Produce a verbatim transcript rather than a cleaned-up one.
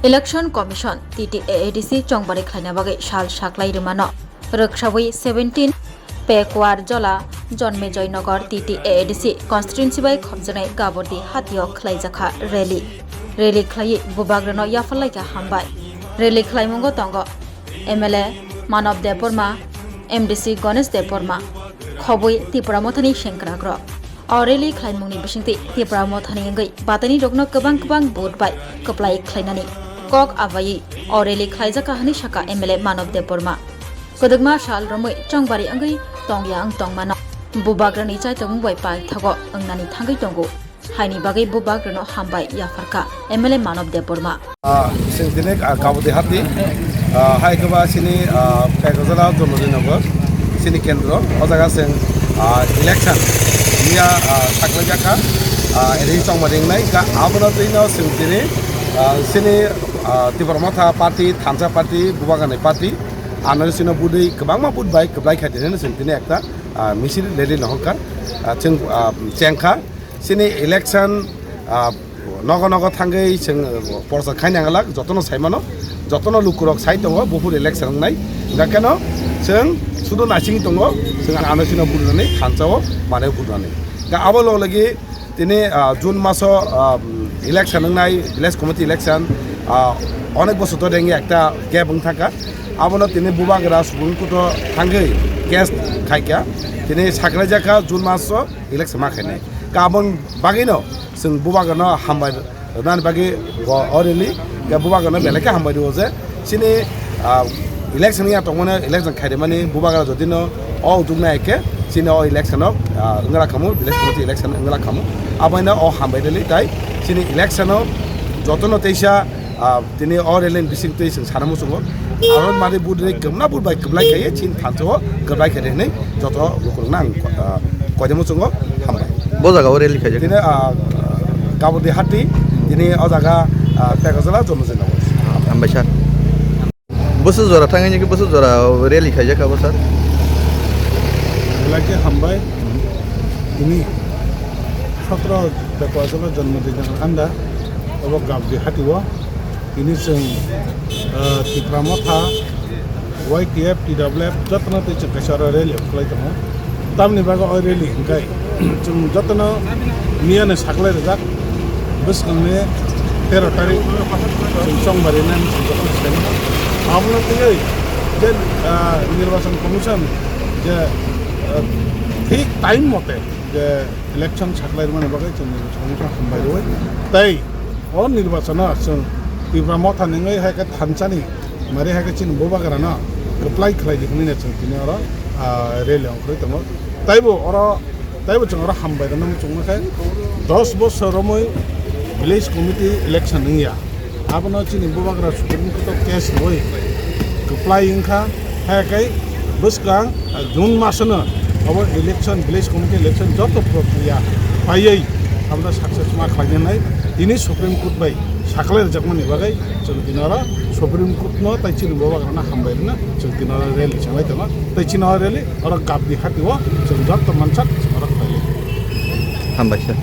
Election Commission T T A A D C chongbari khlaina bagwi sal saklai rwmano rwksawi seventeen Pekwar Jola Jonmejoy Nagar T T A A D C constituency bai khopjaknai Gabordi hatio khlaijakha rally. Rally khlaiwi bubagrano yapharlaikha hambai. Rally khlaimungo tongo M L A Manob Debbarma, M D C Ganesh Debbarma, khobwi Tipra Mothani sengkrakrok. O rally khlaimungni bisingtwi Tipra Mothani wngwi batainirokno kwbang kwbang vote bai kwplai khlainani kok abaiwi o rally khlaijakha hwnwi sakha M L A Manob Debbarma. Kwdwkma sal romwi chongbari wngwi tongya wng tongmano bubagrani chaitokmung bai paithago wngnani thangwi tongo. Haini bagwi bubagrano hambai yapharkha M L A Manob Debbarma. Ah, chwng tini, ah, Gabordi hati, ah, hai khe ba chini, ah, Pekajala Jonmajoi Nagar, chini kendro, o jaga chwng, ah, election, miya, ah, saklaijak kha, ah, rally chongma ringnai, ka abono twino chwng tini, ah, chini, ah, Tipra Motha party, thansa party, bubagrani party, ano chwngno budwi kwbangma budbai kwplai khaidi hwnwi chwng tini ekta, ah, misil rally no hokha, ah, chwng, ah, chengkha. Chini election, ah, nogo nogo thangwi chwng, ah, prochar khaina glak, jotono sai mano, jotono lukurok sai tongo, buphuru election wngnai. Hingkha kheno chwng sudu naisingwi tongo, chwng ano chino budunani thansa-o manwi budunani. Hingkha abo logi logi tini, ah, June maso, ah, election wngnai, village committee election, ah, onek bosor dhori wngya ekta gap wng thangkha. Abono tini bubagra Supreme Court-o thangwi case khaikha. Tini saklaijakha June maso election ma khainai. Ka aboni bagwino chwng bubagrano hambai rwnani bagwi bo o rally, ya bubagrano belai khe hambai rwo je chini, ah, election ya tongmani election khairemani bubagra jodino o ujuk nai khe chini o election-o, ah, wngla khamu, village committee election wngla khamu. Aboino o hambai rally tai chini election-o jotono teisa Ah, tini o rally ni bising twi chwng sana muchungo. Aro mani budri kwbna budbai kwblai khaiwi chini thansa-o kwblai khaidi hinwi joto lukurokno ang, ah, koide muchungo hambai. Bo jaga o rally khaijak? Tini, ah, Gabordi hati, tini o jaga, ah, Pekajala Jonmajoi Nagar. Hambai sir. Bwswk jora thangwi nini bwswk jora rally khaijak abo sir? Belai khe hambai. Tini sotro Pekajala Jonmajoi Nagar anda obo Gabordi hati o. Tini chwng, ah, Tipra Motha, Y T F, T W F, jotono twi chwng kaisa oro rally khlai tongo. Tamni bagwi o rally hwnkhe chwng jotono miyano saklai rijak, bwskangni tero tarik chwng chongbari nani chwng jotono sai mano. Abono twiwi je, ah, Nirbachan Commission je, ah, thik time mote je election saklai rwmani bagwi chwng Nirbachan Commission hambai rwui tei o nirbachano chwng Tipra Motha ni wngwi hai khe thansani mari hai khe chini bubagrano kwplai khlai di hwnwi chwng tini oro, ah, rally ongkhorwi tongo. Taibo oro, taibo chwng oro hambai rwna muchungma khe dos bosor romwi village committee election wngya. Abono chini bubagra Supreme Court o case rwui kwplai wngkha, hai khe bwskang, ah, June masono obo election, village committee election joto prokriya paiwi abono success ma khlainai hinwi tini Supreme Court bai saklai rwjakmani bagwi chwng tini oro Supreme Court no tei chini bubagrano hambai rwna chwng tini oro rally chenglai tongo tei chini oro rally oro Gabordi hati o chwng joto mansak oro khlaio. Hambai sir.